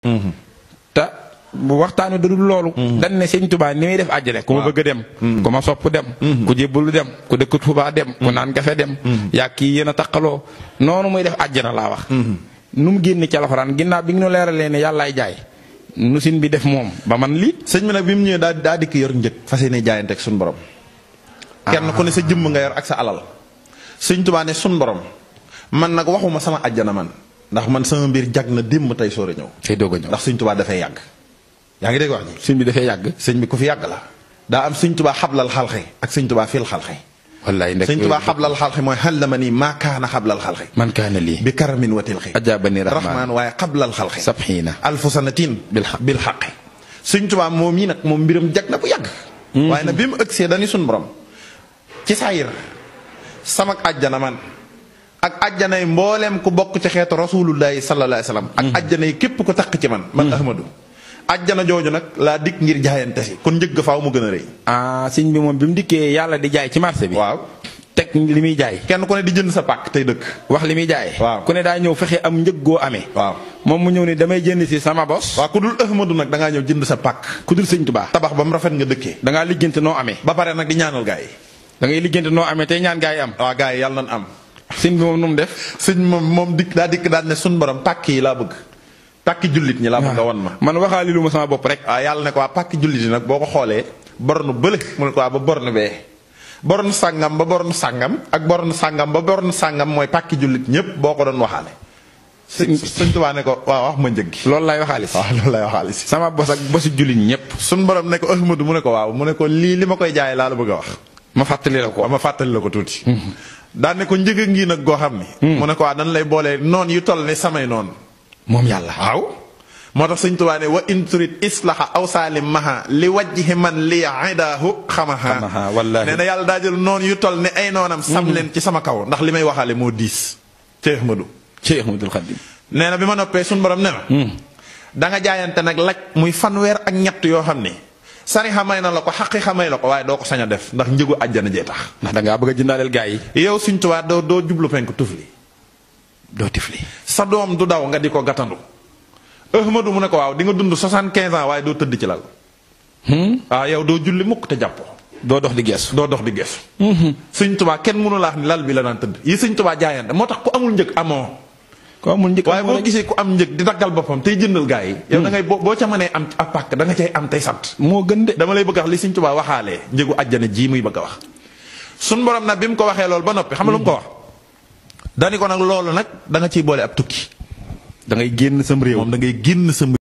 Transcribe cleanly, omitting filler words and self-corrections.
te bu waxtaanu dudul loolu. dañ ne sëñ Tuubaa ni muy def àjjana ku ma bëgg a dem. ku ma sopp dem. ku jébbalu dem ku dëkk Tuubaa dem. ku naan kafe dem. yaa kii yéen a taqaloo noonu muy def àjjana laa wax. nu mu génn ci alxuraan ginnaaw bi ñu leeralee ne yàllaay jaay. nu sin bi def moom ba man lii. sëñ bi nag bi mu ñëwee daa dikk yor njëg fas yéene jaayante ak suñu borom. kenn ku ne sa jëmm nga yor ak sa alal. sëñ Tuubaa ne suñu borom man nag waxuma sama àjjana man ndax man sama mbir jag na démb tey soor a ñëw. tey doog a ñëw ndax sëñ Tuubaa dafay yàgg. yaa ngi dégg wax ji. sëñ bi dafay yàgg. sëñ bi ku fi yàgg la. daa am sëñ Tuubaa xablal xalxi ak sëñ Tuubaa fil xalxi. wallaay ndek sëñ Tuubaa xablal xalxi mooy xel la ma nii maa kaana xablal xalxi. man kaana lii. bi karamin watil xi. ajaabani rahmaan waaye xablal xalxi. sabxiina. alfu sanatin bil xaqi. sëñ Tuubaa moom mii nag moom mbiram jag na bu yàgg. waaye nag bi mu ëgsee dañuy suñ borom. ci saayir sama àjjana man. ak àjjanay mbooleem ku bokk ci xeetu rasulullahi sallallahu alayhi wa sallam. ak àjjanay képp ko takk ci man. man Ahmadu. àjjana jooju nag laa dikk ngir jaayante si kon njëgg faaw mu gën a rëy. sëñ bi moom bi mu dikkee yàlla di jaay ci marché bi. waaw teg li muy jaay. kenn ku ne di jënd sa pàkk tey dëkk. wax li muy jaay. waaw ku ne daa ñëw fexe am njëg goo amee. waaw moom mu ñëw ni damay jënd si sama bos. waaw ku dul Ahmadu nag da ngaa ñëw jënd sa pàkk. ku dul sëñ Tuubaa. tabax ba mu rafet nga dëkkee. da ngaa liggéeyante noo amee. ba pare nag di ñaanal gaa yi. da ngay liggéeyante noo amee tey ñaan gaa yi am. waaw gaa yi yàlla nañ am. sëñ bi moom nu mu def. sëñ moom dikk daan ne suñ borom pàkk yi laa bëgg. pàkki jullit ñi laa bëgg nga won ma. man waxaali lu ma sama bopp rek. waaw yàlla ne ko waa pàkki jullit yi nag boo ko xoolee. bornu bële mu ne ko waa ba bornu bee. bornu sàngam ba bornu sàngam ak bornu sàngam ba bornu sàngam mooy pàkki jullit ñëpp boo ko doon waxaale. sëñ Tuubaa ne ko waaw wax ma njëg gi. loolu lay waxaale si. waaw loolu lay waxaale si. sama bos ak bosi jullit ñëpp. suñ borom ne ko Ahmadu mu ne ko waaw mu ne ko lii li ma koy jaay laa la bëgg a wax. ma fàttali la ko. ma fàttali la ko tuuti. daan ne ko njëg a ngi nag goo xam ni. mu ne ko waa dañ lay boolee noon yu toll ne samay noon. moom yàlla waaw. moo tax sëñ Tuubaa ne wa in turid islaha aw saalim maha li wajhi man li idaahu xamaha. wallaahi nee na yàlla daa jël noon yu toll ne ay noonam. sam leen ci sama kaw ndax li may waxaale moo diis. Cheikh Ahmadou. Cheikh Ahmadul Xadim. nee na bi ma noppee suñu borom ne ma. da nga jaayante nag laj muy fanweer ak ñett yoo xam ne. sari xamay na la ko xaqi xamay la ko waaye doo ko sañ a def ndax njëgu àjjana jee tax. ndax da ngaa bëgg a jëndaaleel gaa yi. yow sëñ Tuubaa doo jublu penk tufli. doo tifli. sa doom du daw nga di ko gàttandu. Ahmadu mu ne ko waaw di nga dund 75 ans waaye doo tëdd ci lal. waaw yow doo julli mukk te jàppoo. doo dox di gees. doo dox di gees. sëñ Tuubaa kenn mënu laa wax ni lal bi la daan tëdd yi sëñ Tuubaa jaayante moo tax ku amul njëg amoo. ku amul njëg waaye boo gisee ku am njëg di daggal boppam tey jëndal gaa yi. yow da ngay boo ca mënee am ab pàkk da nga cay am tey sant. moo gën de. dama lay bëgg a wax li sëñ Tuubaa waxaalee njëgu àjjana ji muy bëgg a wax. suñ borom nag bi mu ko waxee loolu ba noppi xam nga lu mu ko wax. dani ko nag loolu nag da nga ciy boole ab tukki. da ngay génn sam réew. moom da ngay génn sam